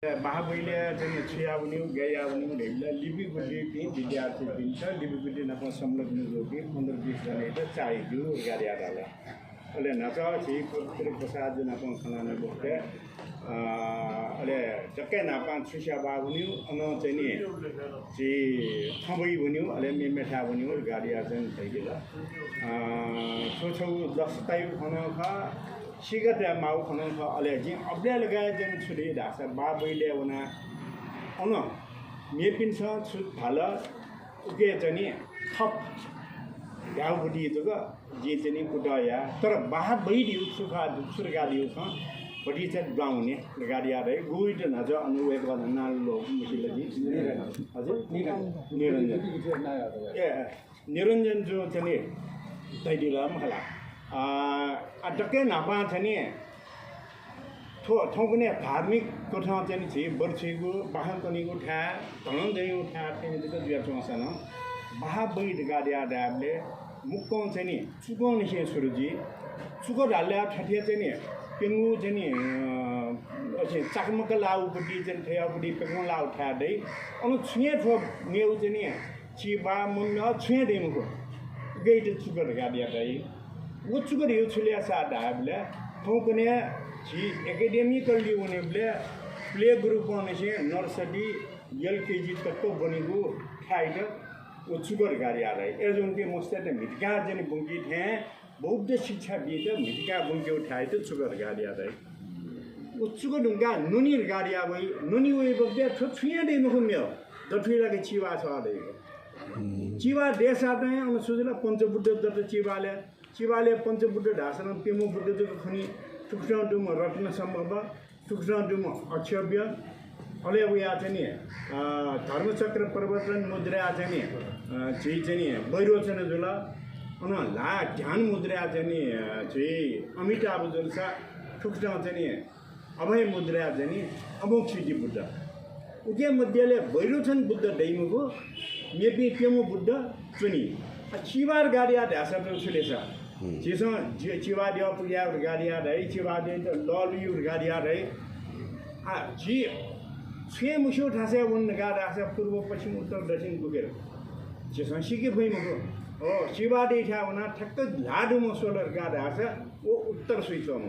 महाबैले चाहिँ छियाउनु गयाउनु ढेला लिपिगुटी पनि विद्यार्थी दिन्छ लिपिगुटी नपा संलग्न रोगी 15-20 जना त चाहियो गाडी आडाला अहिले नचा छि प्रसाद जुन नपा खनाना बोके अहिले जक्कै नापा छिया बाबुनी अन चाहिँ नि छि खबै बन्यो अहिले मेमेठा बन्यो गाडी आ चाहिँ थैगिला छौ 10 तारिख खना खा सिगत माउ खनन ख अले जि अब्ले लगाए जन छुरी दास बाबैले उना अन मेपिन छ छु थाल उके जनि थप गाउँबुटी त जे चाहिँ कुटाया तर बाहा बैदिउ सुखा दुसुरगा दिउ छ बडी चाहिँ गाउने गाडी आरे गुइट नज अनुवे गर्न नालो मुसिले जि हजुर निरञ्जन ए निरञ्जन जो चाहिँ दैदिला मला अटके नापा छने थोकने धार्मिक कथा चाहिँ छि बर्छेको बाहन कनिको ठा धन दैउ ठा चाहिँ त जुया चोसन बाहा बैड गाडी आदाबले मुक्कौं चाहिँ नि चुकौं निसे सुरुजी चुको ढाल्ला ठठिया चाहिँ नि पेंगु चाहिँ नि अझै चाकमक लाउपट्टि चाहिँ थयापट्टि पेंगु लाउ ठा दै अनु छुए थो मेउ चाहिँ नि चिबा मुन्न छुए देमुको गेट चुको गाडी आदै वो चुकर यो छुलिया सा डाबले थोकने छि एकेडेमिकली उनेबले प्ले ग्रुप अनसे नर्सरी एलकेजी तक बनेको खाइद वो चुकर गाडी आरै एजुन के मस्ते मिटका जनि बुंगी थे बौद्ध शिक्षा दिए मिटका बुंगी उठाइ त चुकर गाडी आरै वो चुकर ढुंगा नुनी गाडी आबै नुनी वे बगे छुया दे मखम्यो दठुइला के चिवा छ आदै चिवा देश आदै अन सुजला पञ्चबुद्ध दत चिवाले चिवाले पञ्चबुद्ध ढासन पेमो बुद्ध जको खनि टुक्राउ डुम रत्न सम्भव टुक्राउ डुम अक्षव्य अले उया चाहिँ नि धर्मचक्र प्रवर्तन मुद्रा चाहिँ नि चाहिँ नि वैरोचन जुल अन ला ध्यान मुद्रा चाहिँ नि अमिताभ जुलसा टुक्राउ चाहिँ नि अभय मुद्रा चाहिँ नि अमोक्षिति बुद्ध उके मध्यले वैरोचन बुद्ध दैमुको मेपी पेमो बुद्ध चुनी चिवार गाडी आ ढासा छुलेछ चिसो चिवा दियो पुग्या गाडी आ दै चिवा दे त ललिउ गाडी आ दै आ जी छे मुसो ठासे वन गाडा छ पूर्व पश्चिम उत्तर दक्षिण पुगेर चिसो सिके भइमको हो चिवा दे ठा उना ठक्क लाडु मसोलर गाडा छ ओ उत्तर सुइचोम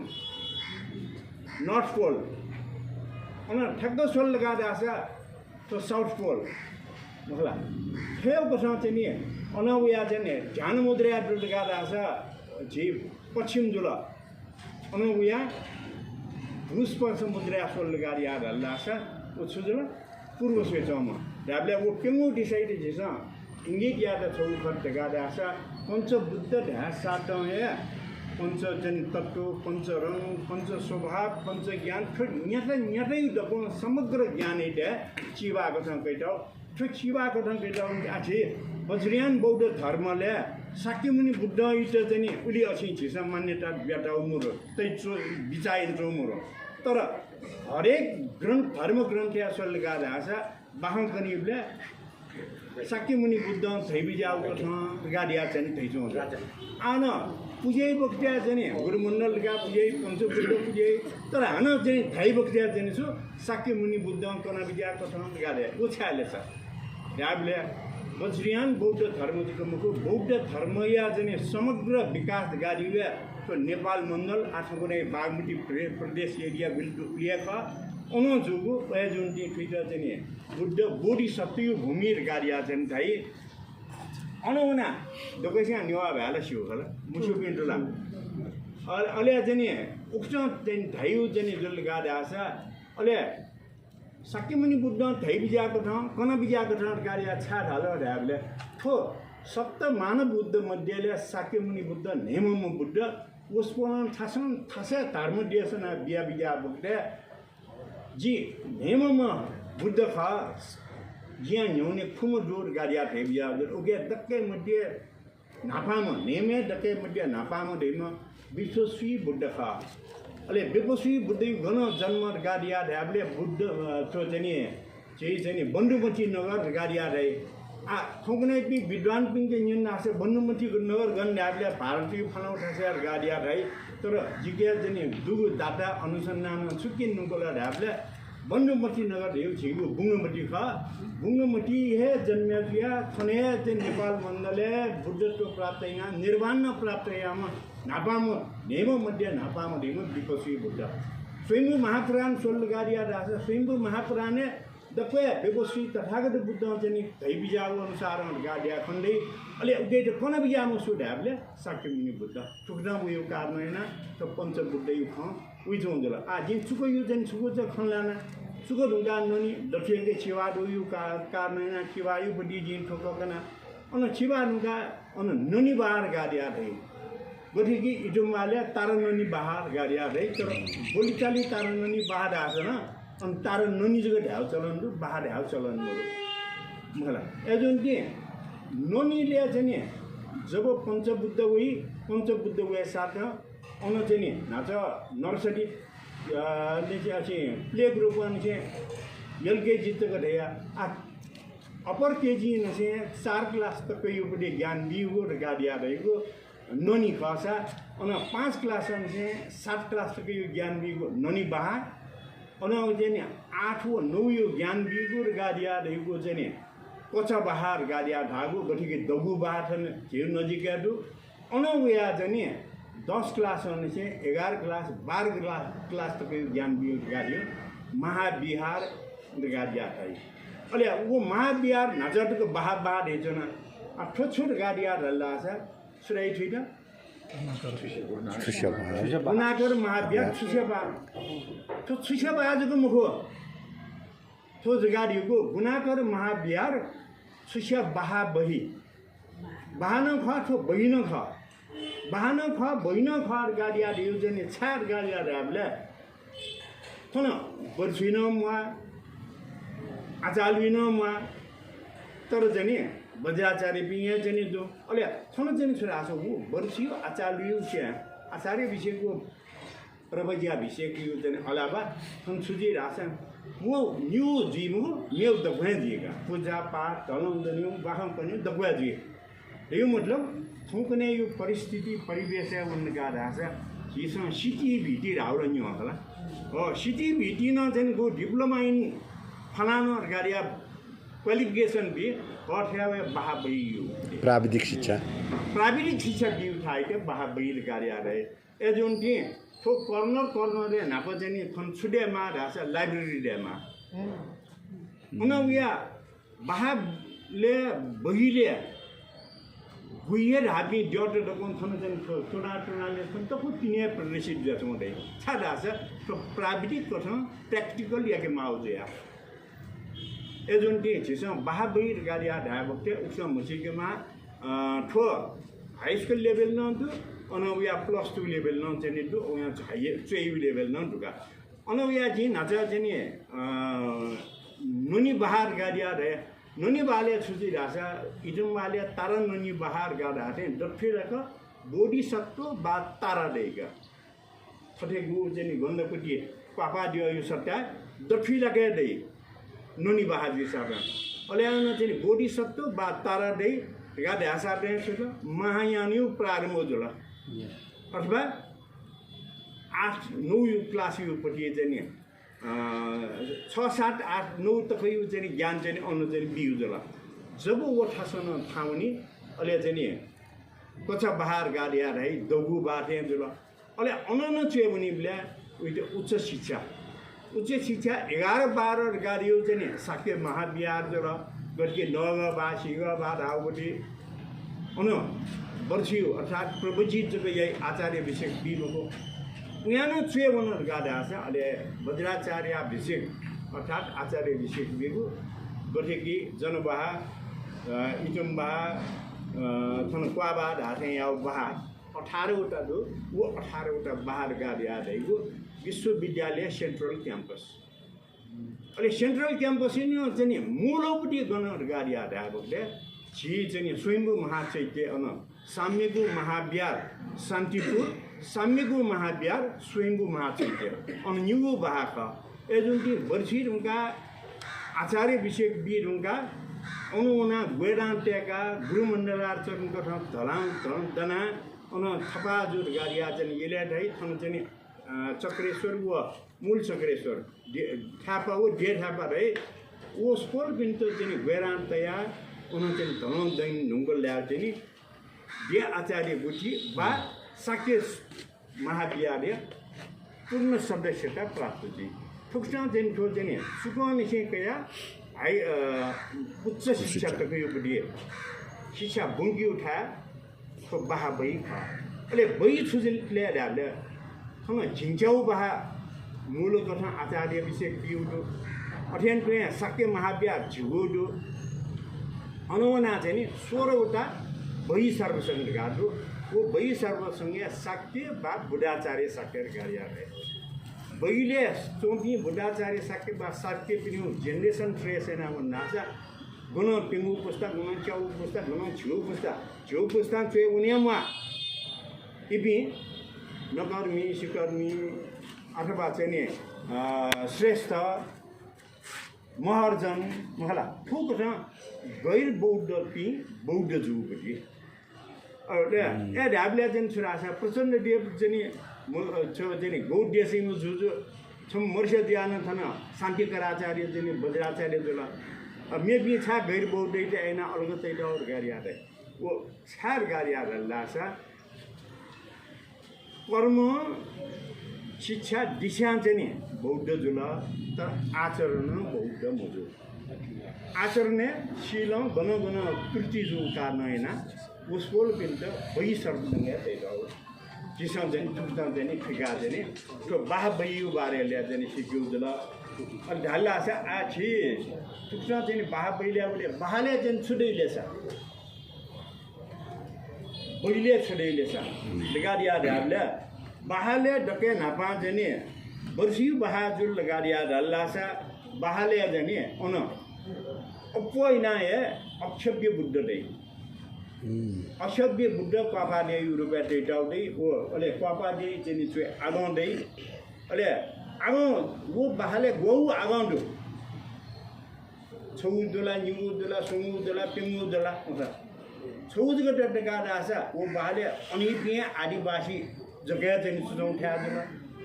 नॉर्थ पोल अन ठक्क सोल गाडा छ तो साउथ पोल मखला फेउ कसम चाहिँ नि अनउया चाहिँ ध्यान मुद्रा दुर्गा दास जी पश्चिम जुल अनउया रुस पश्चिम मुद्रा सोल गाडी आ लास ओ छुजुल पूर्व स्वेचम दाबले ओ पेंगु डिसाइड जिस इंगित या त छौ खट गाडा स पंच बुद्ध ढास सात हे पंच जन तत्व पंच रंग पंच स्वभाव पंच ज्ञान फिर न्याटै दको समग्र ज्ञान इटे चिवा कथा कैटौ त्यो चिवा कथा कैटौ आछि वज्रियान बौद्ध धर्मले शाक्यमुनि बुद्ध इट चाहिँ उली अछि छिस मान्यता ब्याटाउ मुरो तै विचार मुरो तर हरेक ग्रन्थ धर्म ग्रन्थ असल गादा छ बाहन कनिबले शाक्यमुनि बुद्ध थैबिजाउ कथा गाडिया चाहिँ थैचो आन पूजै बक्तिया चाहिँ गुरुमण्डल का पूजै पञ्चबुद्ध पूजै तर हान चाहिँ थाइ बक्तिया चाहिँ छु शाक्यमुनि बुद्ध कना विद्या कथा गाडे उछाले छ याबले वज्रियान बौद्ध धर्मको मुख बौद्ध धर्म या चाहिँ समग्र विकास गाडीले तो नेपाल मण्डल आठगुणे बागमती प्रदेश एरिया बिल्डु लिएका अनजुगु जुन फिटर चाहिँ बुद्ध बोडी सत्य भूमि गाडिया चाहिँ थाइ अनौना दोकैसा निवा भ्याला सिउ होला मुसु पिन्टुला अले चाहिँ उक्त चाहिँ धाइउ चाहिँ जुल गाडा छ अले शाक्यमुनि बुद्ध धै बिजाको ठाउँ कन बिजाको ठाउँ गाडी छा ढालो ढाबले थो सप्त मानव बुद्ध मध्येले शाक्यमुनि बुद्ध नेमम बुद्ध उसपन थासे धर्म देशन बिया बिजा बुद्ध जी नेमम बुद्ध खा जिया न्यूने फुम जोर गाडिया धै बिजा उगे दक्कै मध्ये नापाम नेमे दक्कै मध्ये नापाम दैम विश्वसी बुद्ध खा अले बेपसी बुद्ध गण जन्म गाडिया ढाबले बुद्ध तो चाहिँ बन्धुमती नगर गाडिया रे आ थोकने पि विद्वान पिंके निन नासे बन्धुमती नगर गण ढाबले भारतीय फलाउ ठासे गाडिया रे तर जिज्ञा चाहिँ दुगु दाता अनुसन्धान सुकिन नुकोला ढाबले बन्नुमती नगर हेउ छिगु बुङ्नुमती ख बुङ्नुमती हे जन्मेजिया थने ते नेपाल मण्डले बुद्धत्व प्राप्त यहाँ निर्वाण प्राप्त यामा नापाम नेम मध्य नापाम नेम विपसी बुद्ध स्वयं महापुराण सोल्गारिया दास स्वयं महापुराणे दपे विपसी तथागत बुद्ध चाहिँ धै बिजाउ अनुसार गाडिया खण्डै अले उगे त कोन बिजामु सुधाबले साक्यमुनि बुद्ध टुक्दा उयो कारण हैन त पञ्च बुद्ध यु ख उइ जोंजला आ जिन चुको यु जन चुको ज खनलाना चुको ढुङ्गा ननि दठेगे छिवा दो यु कारण हैन छिवा यु बडी जिन ठोककना अन छिवा नुगा अन ननि बार गाडिया धै गठेगी इजुमाले तारननि बाहर गाडिया धै तर बोलिचाली तारननि बाहर आछन अनि तारो ननी जग्गा ढ्याउ चलन दु बाहर ढ्याउ चलन मलाई एजुन के ननीले चाहिँ नि जब पञ्चबुद्ध उही साथ अन चाहिँ नि नाच नर्सरी ले चाहिँ प्ले ग्रुप अनि चाहिँ एलकेजी तक ढेया अपर केजी न चाहिँ 4 क्लास तक यो पनि ज्ञान दिएको र गाडिया रहेको ननी खसा अनि 5 क्लास अनि चाहिँ 7 क्लास तक यो ज्ञान दिएको ननी बाहर अनि चाहिँ नि 8 व 9 यो ज्ञान दिएको र गाडिया रहेको चाहिँ नि कोचा बहार गाडिया धागो गठिके दगु बहार छन् झिर नजिकैहरू अनौया चाहिँ नि 10 क्लास अनि चाहिँ 11 क्लास 12 क्लास तक ज्ञान दियो गाडियो महाविहार गाडिया है अले वो महाविहार नजरको बहार हेजन छोट गाडिया रल्ला छ सुराई थिन गुनाकर महाविहार छुसेबा तो छुसेबा आजको मुखो तो गाडीको गुनाकर महाविहार छुसिया बहा बही बहान ख ठो बहिन ख बहान ख बहिन ख गाडिया दिउजने छार गाडिया राबले थन बर्छिन म आचालविन म तर जने बज्राचार्य पिया जने दो अले थन जने छोरा आसो वो बर्छियो आचालविउ छ आचार्य विषयको प्रवज्या विषयको जने अलावा थन सुजी रासन वो न्यू जीमु मेव दगवे दिएगा पूजा पाठ धर्म दनियो बाहम पनि दगवे दिए यो मतलब थुकने यो परिस्थिति परिवेश है उनका रासा जिसम सिटी भिटी राउर नि होला हो सिटी भिटी न चाहिँ गो डिप्लोमा इन फलाना गाडिया क्वालिफिकेसन भी कठ्यावे बाहबैयो प्राविधिक शिक्षा दिउ थाय के बाहबैल गाडिया रहे ए जुन कि तो कर्नर रे नाप चाहिँ थन छुडे मा रासा लाइब्रेरी डे मा उनविया बाहले बहिले गुइए हाबी डट डकन थन चाहिँ टुनाले थन त कुतिने प्रदर्शित जसो हुँदै छाडा छ तो प्राविधिक कथन प्र्याक्टिकल याके माउजया ए जुन के छ बाहबैल गाडिया धाबक्ते उस मुसिकेमा ठो हाई स्कुल लेभल न त अनौया +2 लेभल न चाहिँ दु उया चाहिए चाहिँ लेभल न दुका अनौया जी नाचा चाहिँ नुनी बहार गाडिया रे नुनी बाले छुजी रासा इजुम बाले तारा नुनी बहार गाडा थे दफिरक बोडी सक्तो बा तारा देगा फटे गु चाहिँ गन्धपति पापा दियो यो सट्टा दफिरके दे नुनी बहार दिसा अले न चाहिँ बोडी सक्तो बा तारा दे गाडा आसा दे छ महायानिउ प्रारम्भ जोला अथवा 8-9 क्लास यो पटि चाहिँ 6-7-8-9 तक यो चाहिँ ज्ञान चाहिँ अनु चाहिँ बिउ जला जब वो ठासन ठाउनी अले चाहिँ कच्चा बहार गाडिया रहे दगु बाटे जला अले अनन चाहिँ पनि ब्ला उयो उच्च शिक्षा 11-12 गाडियो चाहिँ साक्य महाविहार जला गरके नग बासिग बा धाउबटी अनु वर्षियो अर्थात प्रवचित जब यही आचार्य विषय बिलोको न्यानो छे वनर गाडा छ अले वज्राचार्य विषय अर्थात आचार्य विषय बिगु गठेकी जनबाहा इजुम्बा थन क्वाबा धाथे याउ बाहा 18 वटा दु वो 18 वटा बाहर गाडिया दैगु विश्वविद्यालय सेन्ट्रल क्याम्पस अले सेन्ट्रल क्याम्पस नि चाहिँ मूलपटि गनर गाडिया धाबले छि चाहिँ स्वयम्भू महाचैत्य अन साम्यगु महाविहार शान्तिपुर साम्यगु महाविहार स्वयम्भू महाचैत्य अन न्यु बाहक ए जुन कि वर्षिर उनका आचार्य विषय बीर उनका अनुना वेदान्त्यका गुरुमण्डलार्चन कथा धलाङ दना अन थपा जुर गाडिया चाहिँ यले दै थन चाहिँ चक्रेश्वर व मूल चक्रेश्वर थापा वो डे थापा रहे वो स्पोल पिंटो चाहिँ गैरान तया उन्हों चाहिँ धनों दैन नुंगल ल्याव चाहिँ डे आचार्य गुठी बा साक्य महाविद्यालय पूर्ण सदस्यता प्राप्त चाहिँ थुक्सा चाहिँ ठो चाहिँ सुकाउने चाहिँ कया हाई उच्च शिक्षा तकयोपट्टि शिक्षा बुंगी उठा तो बाहा बई खा अले बई छुजिल ल्याएर हामीले सँग झिङच्याउ बाहा मूल कथा आचार्य विषय पिउडो अध्ययन पे साक्य महाविद्या झुगुडो अनुवना चाहिँ नि 16 वटा बई सर्वसंग गाडो वो बई सर्वसंग साक्य बा बुढाचार्य साक्य कार्यालय बईले चोपी बुढाचार्य साक्य बा साक्य पिनु जेनरेसन ट्रेस एना नासा गुण पिंगु पुस्तक गुण च्याउ पुस्तक गुण झिउ पुस्तक चाहिँ उनीमा इपि नकर्मी सिकर्मी अथवा चाहिँ नि श्रेष्ठ महर्जन मलाई ठुक छ गैर बौद्ध पि बौद्ध जुपट्टि ढाबले चाहिँ छोरा छ प्रचण्ड देव चाहिँ चाहिँ गौड देशैमा जुजु छम मर्ष्य ध्यान थन शान्तिकराचार्य चाहिँ वज्राचार्य जुला मे भी छा गैर बौद्ध ऐना अलगत और गारियाद वो छार गारियाद लासा कर्म शिक्षा दिशा चाहिँ बौद्ध जुला तर आचरण बौद्ध मजु आचरण शील गण कृति जो कारण हैन उसपोल पिन्त बई सर्वसंग त्यही हो जिसम चाहिँ तुक्ता चाहिँ फिका चाहिँ तो बाह बइयु बारे ल्या चाहिँ सिक्यु जुल अनि ढाल्ला छ आ छि तुक्ता चाहिँ बाह बइल्या बोले बाहले चाहिँ छुदैले छ बइले छुदैले छ लगाडिया ढाल्ला बाहले डके नापा चाहिँ वर्षियु बाह जुल लगाडिया ढाल्ला छ बाहले चाहिँ अन अपोइना ए अक्षव्य बुद्ध दे अक्षव्य बुद्ध क्वापाले युरोपे टेटाउँदै ओ अले क्वापाले चाहिँ चाहिँ आगाउँदै अले आगो वो बाहले गौ आगाउँदो छौदुला न्युदुला सुमुदुला पिमुदुला छौदको टटका रासा वो बाहले अनिपिया आदिवासी जग्गा चाहिँ सुझाउँथ्या जुल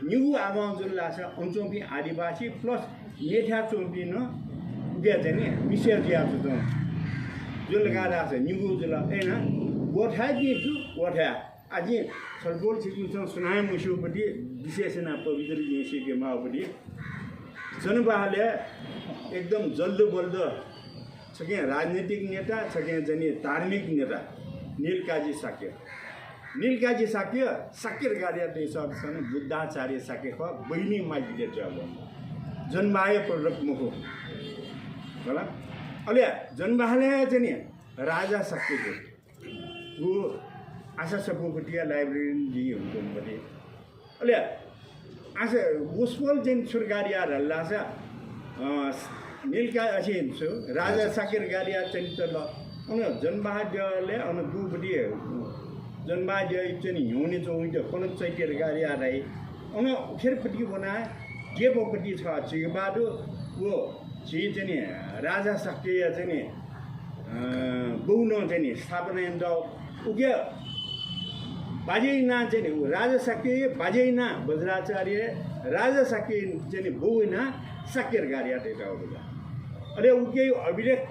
न्यु आगाउँदुला छ अञ्चोपी आदिवासी प्लस नेठा चोपी न dia jadi misal dia tu jual negara se nyugu jual, na buat haji itu buat ha, aje serbol cikgu sunai musuh beri विशेषण पवित्र जीसी के माँ बड़ी जनबाहले एकदम जल्द बल्द सके राजनीतिक नेता सके जनी धार्मिक नेता नीलकाजी साक्य साक्यर कार्य देशक सन बुद्धाचार्य साक्य ख बहिनी माइदिले जब जन्माय प्ररक मुख होला अले जन्माले चाहिँ राजा साक्य वो आशा सपुपटिया लाइब्रेरी जी हुनुहुन्थ्यो भने अले आशा उसपोल चाहिँ सुरगारिया हल्लासा नीलका अछिन छु राजा साकेर गारिया चाहिँ त ल अनि जनबाहले अनि दुबडी जनबाहले चाहिँ हिउने चाहिँ कोन चैतेर गारिया राई अनि खेरपट्टि बना गेपपट्टि छ चिबादो वो छि चाहिँ राजा साकेर चाहिँ बौन चाहिँ स्थापना एन्ड उके बाजेना चाहिँ राजा साक्य बाजेना वज्राचार्य राजा साक्य चाहिँ बौना साक्यर गारिया टेटा होला अरे उके अभिलेख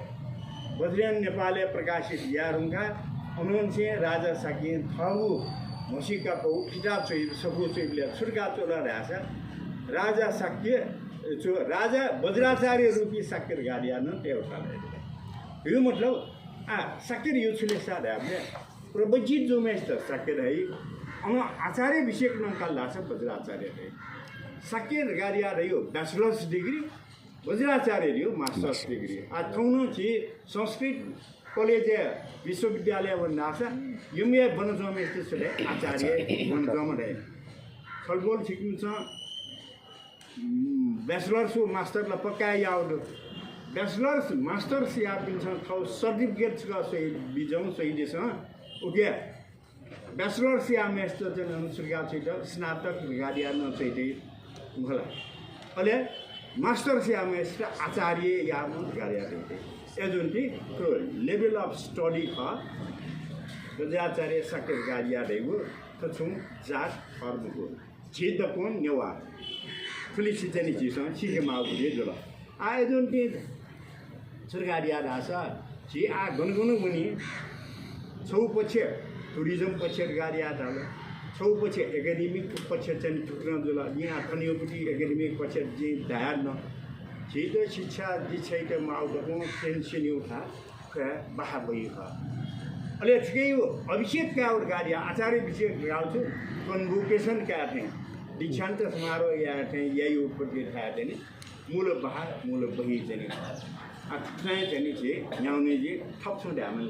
वज्रियान नेपालले प्रकाशित यारुङका अनुसार राजा साक्य थाउ मसिका को किताब चाहिँ सबु चाहिँ सुरगा चोला रहेछ राजा साक्य जो राजा वज्राचार्य रूपी साक्यर गारिया न एउटा यो मतलब साक्यर यो छुले सादा हामीले प्रवचित जो मेस्ट साक्यर है अनि आचार्य विषयक नकाल लाछ वज्राचार्य है साक्यर गारिया रह्यो बैचलर्स डिग्री वज्राचार्य रह्यो मास्टर्स डिग्री थौनो छि संस्कृत कलेज विश्वविद्यालय भन्नाछ युमे बनजमेस्ट छले आचार्य बनजम रहे छलबोल छिकिन्छ बैचलर्स मास्टर ल पक्का याउदो बैचलर्स मास्टर्स या पिन्छ थौ सर्टिफिकेट छ सही बिजौ सही देश ओके बैचलर्स या मेस्ट चाहिँ अनुसुर्गा छैट स्नातक गाडिया न छैट होला अले मास्टर्स या मेस्ट आचार्य या गाडिया छैट एजुन्टी तो लेभल अफ स्टडी ख वज्राचार्य साक्यर गाडिया रहेको त छु जात फर्मको छिद कोन नेवा 플리시 전이 지선 시계 마우고 되더라. 아이돈 때 सरकारी आशा जी आ गनगन मुनि छौ पछि टुरिज्म पछि गाडी आधाले छौ पछि एकाडेमिक पछि चाहिँ टुक्रा जुल यहाँ कनियोपटी एकाडेमिक पछि जी दायर न जी तो शिक्षा जी छै के माउको टेन्सन उठा के बाहा भई ह अले ठिकै हो अभिषेक का और गाडी आचार्य अभिषेक गाउँछु कन्भोकेसन का थे दीक्षांत समारोह या थे यही ऊपर के था थे मूल बाहा मूल बही चाहिँ चाहिँ चाहिँ चाहिँ न्याउने जी थप छु ड्यामल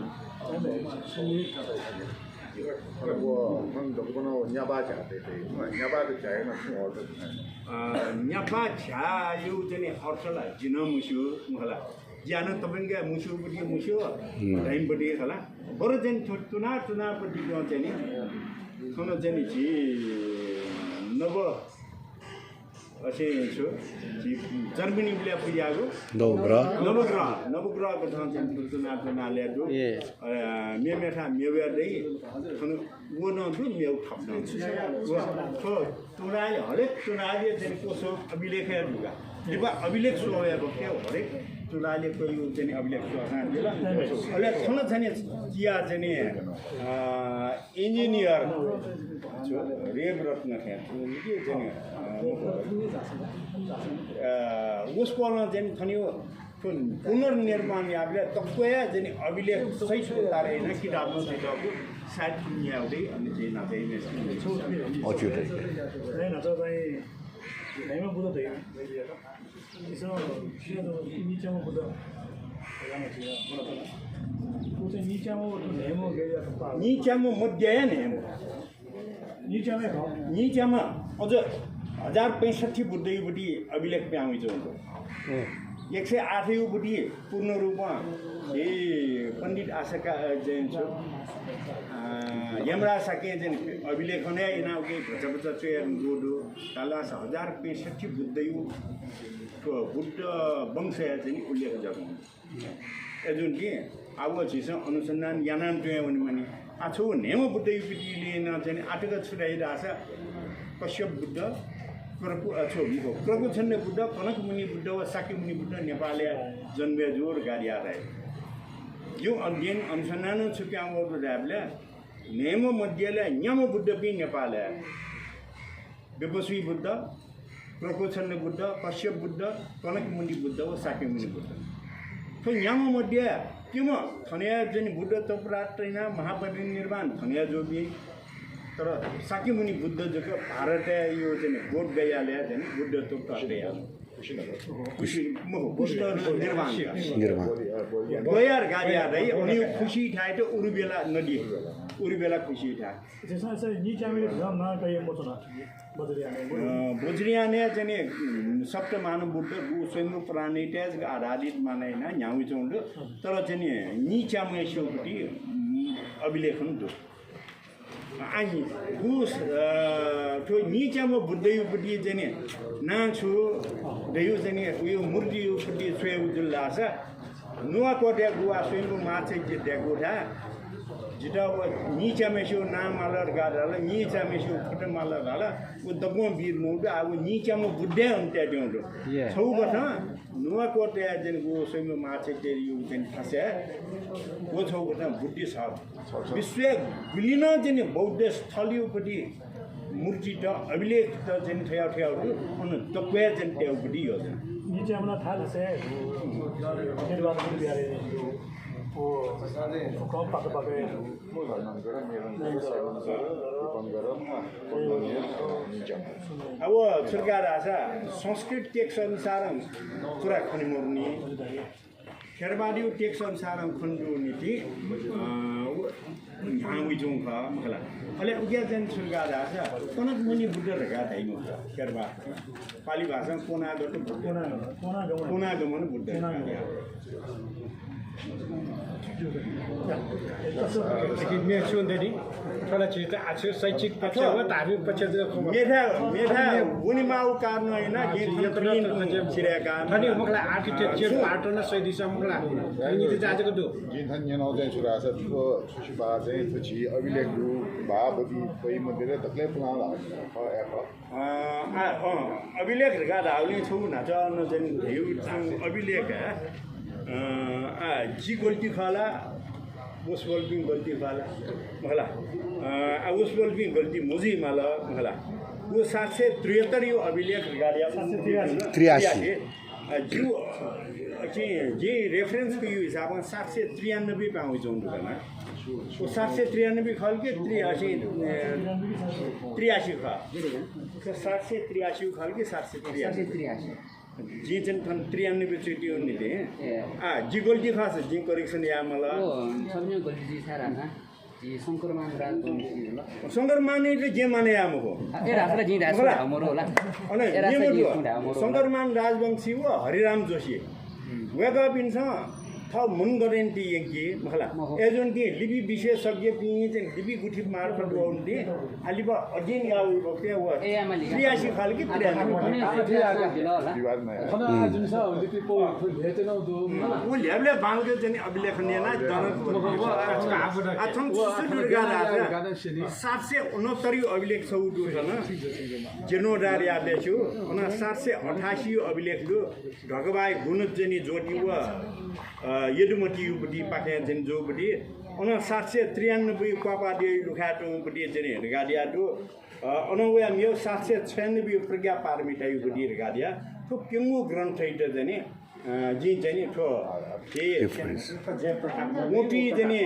न्यापा छ्या यो चाहिँ अर्थलाई जिन मुस्यो होला ज्यान तपाईँको मुस्योपट्टि मुस्यो टाइमपट्टि होला बरु चाहिँ टुनापट्टि चाहिँ नि सुन चाहिँ छि नव असे छु जर्मनी बिला पुजाको नवग्रहको ठाउँ चाहिँ टुनाले दु मेमेठा मेवेदै खनु वनो दु मेउ थप्न सो टुनाले हरेक टुनाले चाहिँ कोसो अभिलेख दुगा दिबा अभिलेख सोएको के हरेक टुनाले को यो चाहिँ अभिलेख सोहान दिला अहिले थन चाहिँ जिया चाहिँ इन्जिनियर रेव रत्न के चाहिँ उसको चाहिँ थनियो पुनर्निर्माण याबले तक्वया चाहिँ अभिलेख सही सुधारे हैन किताबमा चाहिँ दको सायद दुनियाउदै अनि चाहिँ नातै नै हजुर हैन तपाईँ हैमा बुझ्दै थियो यसो निचेमा बुझ्दा निचेमा नेमो गयो निचेमा मध्य नेमो निचेमा अझ 1065 बुद्धैपट्टि अभिलेख पाउँछ 108 बुद्धि पूर्ण रूपमा ए पण्डित आशाका जैन छ यमराज साके जैन अभिलेख नै इनाउके भचबचा चेर गोडो तालास 1065 बुद्धैको बुद्ध वंश चाहिँ उल्लेख गर्नु जुन कि अब छिस अनुसन्धान यानाम टुया भने आछो नेम बुद्धैपट्टिले न चाहिँ आटक छुटाइरहेछ कश्यप बुद्ध प्रभुछन्ने बुद्ध कनक मुनि बुद्ध वा साकी मुनि बुद्ध नेपालले जन्मे जोर गाडी आए यो अध्ययन अनुसन्धान छुट्याउनु ल्याबले नेम मध्यले न्याम बुद्ध पनि नेपाल विपस्वी बुद्ध प्रभुछन्ने बुद्ध कश्यप बुद्ध कनक मुनि बुद्ध वा साकी मुनि बुद्ध तो न्याम मध्य किम थनिया जनि बुद्ध तपरात्रिना महापरिनिर्वाण थनिया जोगी तर साकी मुनि बुद्ध जको भारत यो चाहिँ बोध गयाले चाहिँ बुद्ध तो गया खुशी निर्माण गयार गाडी आदै अनि खुशी ठाए त उरुबेला नदी उरुबेला खुशी ठा त्यसमा चाहिँ निचामे नाम न गए मोचना बज्रियाने चाहिँ सप्त मानव बुद्ध स्वयं प्राणितेज आधारित मानेन न्याउ चौंड तर चाहिँ निचामे सोपटी अभिलेखन दो अनि गुस तो निचामा बुद्धयुपट्टि चाहिँ नाछु दयु चाहिँ उयो मूर्तियुपट्टि स्वयं जुल्लाछ नुवाकोटे गुवा स्वयं माछे देगो था जिता निचामे सो नाम अलर गाडला निचामे सो फुट मालर होला उ दगो वीर मोड अब निचामा बुद्धे अन्त्य दिउँदो छौ बठ नुवाकोटे चाहिँ गो स्वयं माछे तेरियो चाहिँ फसे वो छौ बठ बुद्धि छ विश्व विलीन चाहिँ बौद्ध स्थलयुपट्टि मूर्ति त अभिलेख त चाहिँ ठ्याउ अनि तक्वे चाहिँ ट्याउपट्टि हो नीचे हमला था से निर्वाण बिहारे ओ कम पाके पाके अब सरकार आशा संस्कृत टेक्स्ट अनुसार कुरा खनिमर्नी खेरबाडी टेक्स्ट अनुसार खण्डु नीति हामी जों खा मखला अले उग्या जन सरकार आशा कनक मुनि बुद्ध रगा थाइमु खेरबा पाली भाषा कोना गतो कोना गमन बुद्ध थोड़ा चीज आछे शैक्षिक पक्ष हो धार्मिक पक्ष मेधा उनीमा उकार्न हैन छिरेका अनि मखला आर्किटेक्चर पार्टन सही दिशा मखला अनि त जाजको दु जिन थन नेनौ चाहिँ सुरा छ त्यो सुशिबा चाहिँ पछि अभिलेखहरू भावती कोही मध्ये तकले पुलाल अभिलेख गादा आउने छौ नाच नजन हिउ अभिलेख जी गल्ती खाला उस बोल्बिङ गल्ती खाला मला उस बोल्बिङ गल्ती मुजी मला मला वो 773 यो अभिलेख गाडिया 783 जो जे रेफरेन्सको यो हिसाबमा 793 पाउँछ दुकानमा वो 793 खालके 83 खा 783 खालके 783 जी चाहिँ 93 चोटि उनीले जी गल्ती खास जी करेक्सन या मलाई सबैजना गल्ती जी छ राना जी शंकरमान राजवंशी होला शंकरमानले जे माने आमको ए रासरा जी रास हाम्रो होला अनि शंकरमान राजवंशी हो हरिराम जोशी वेगा पिन्छ थ मन गरेन्टी यंकी मखला एजन कि लिपि विशेषज्ञ पिए चाहिँ लिपि गुठी मार्फत उनले अलिबा अध्ययन याउ बक्ते व 83 खालकी 93 विवादमा जुन छ लिपि पो भेटेनौ दो वो ल्याबले बांगले चाहिँ अभिलेखनीय ना जनक अथम सुदुर्गा 769 अभिलेख छ उठु छन जेनोडार यादले छु अनि 788 अभिलेख दु ढगबाई गुणजनी जोटी व यदुमती युपटी पाखे चाहिँ जोपटी अनि 793 क्वापाडी लुखाटोपटी चाहिँ हेरगाडियाटो अनवया मेरो 796 प्रज्ञा पारमिता युपटी हेरगाडिया तो केमु ग्रन्थ इट चाहिँ जी चाहिँ ठो के मोटी चाहिँ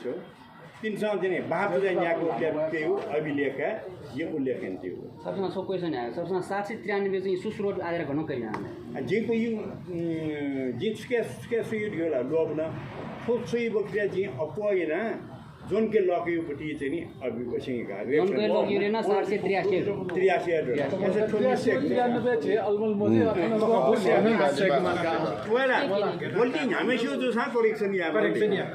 छो तिनसँग चाहिँ बाप चाहिँ यहाँको के हो अभिलेख यो उल्लेखन थियो सबसँग सो क्वेशन आयो सबसँग 793 चाहिँ सुस्रोत आएर गर्नु कहिन जेको यो जिसके सुयो होला लोभन फोक्सै बक्रिया जी अपोइन जोन के लक्युपटी चाहिँ नि अभिवसिङका जोन के लक्युरे न 783 ऐसे थोड़ी से 93 छ अलमल मोजी वेला बोल्टी हामी जो छ करेक्सन या करेक्सन या